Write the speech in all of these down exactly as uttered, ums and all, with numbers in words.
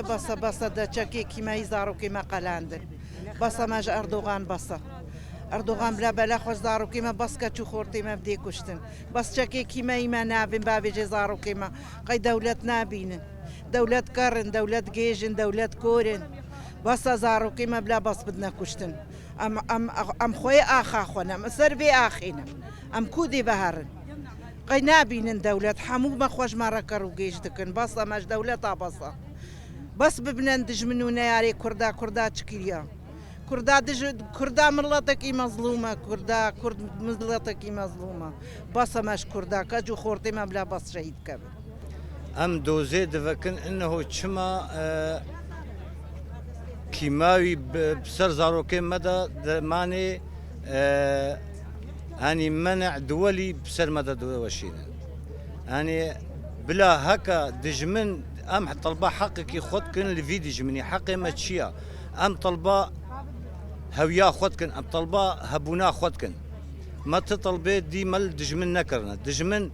Basa, basa de çekê kîmeyî zarokê me qelandin. Basa me ji Erdogan basa. Erdogan bila bela xwe ji zarokê me bas keç û xortê me bidê kuştin. Bas çekê kîmeyî me navin bavêjê zarokê me. Qey dewlet nabînin. Dewlet ker in, dewlet gêj in, dewlet kor in. Basa zarokê me bila bas bidine kuştin. Em, em, em xweyê axa xwe ne, em ser vê axê ne. Em ku dê veherin? Qey nabînin dewlet, hemû me xwe ji me re ker û gêj dikin. Basa me ji dewleta basa. Bas bibinen dijmin û neyarê Kurda, Kurda çi kiriya? Kurda dij-, Kurda miletekî mezlûm e, Kurda, Kurd miletekî mezlûm e. Basa me ji Kurda, keç û xortê me bila bas şehîd kevin. Em dozê divekin, inneho çima, e, kîmawî bi, bi ser zarokên me de demanê, e, hanî menê duwelî bi ser me de diweşînin. Hanî bila heka dijmin, em telba heqekî xwe dikin li vî dijminî. Heqê me çi ya? Em telba hewiya xwe dikin, em telba hebûna xwe dikin. Me ti telbê dî me li dijmin nekirine. Dijmin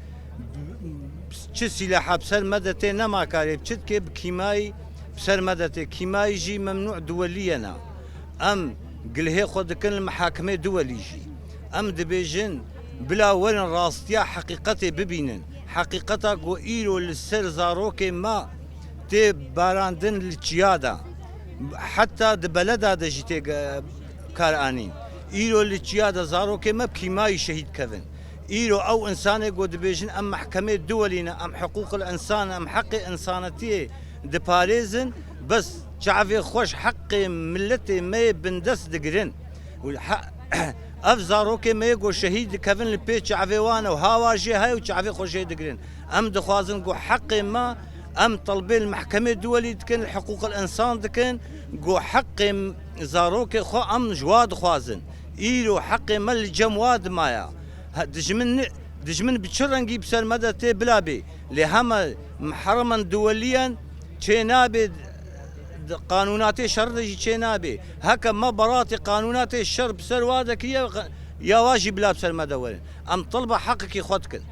çi sîleha bi ser me de tê, nema karê bi çi dikê, bi kîmayî bi ser me de tê. Kîmayî jî memnû duwelî ye na. Em gilhê xwe dikin li mihakimê duwelî jî. Em dibêjin, bila werin rastiya heqîqetê bibînin. Heqîqeta ku îro li ser zarokê me tê barandin li çiya de. Heta di beleda de jî tê ge-, kar anîn. Îro li çiya de zarokê me bi kîmayî şehîd kevin. Îro ew însanê ku dibêjin em mehkemê duwelî ne, em hiqûqil însan, em heqê însanetiyê diparêzin, bes çavê xwe ji heqê miletê me yê bindest digirin. Û he-, ev zarokê me yê ku şehîd dikevin li pê çavê wan û hawa jê heye û çavê xwe jê digirin. Em dixwazin ku heqê me, em telbê li mehkemê duwelî dikin, li hiqûqil însan dikin, ku heqê zarokê xwe em ji wa dixwazin. Îro heqê me li cem wa dimaya. He, dijmin, dijmin bi çi rengî bi ser me de tê bila bê. Lê heme mihremen duweliyen çê nabê, di qanûnatê şer de jî çê nabê. Heke me beratê qanûnatê şer bi ser wa de kiriye, ya wa jî bila bi ser me de werin. Em telba heqekî xwe dikin.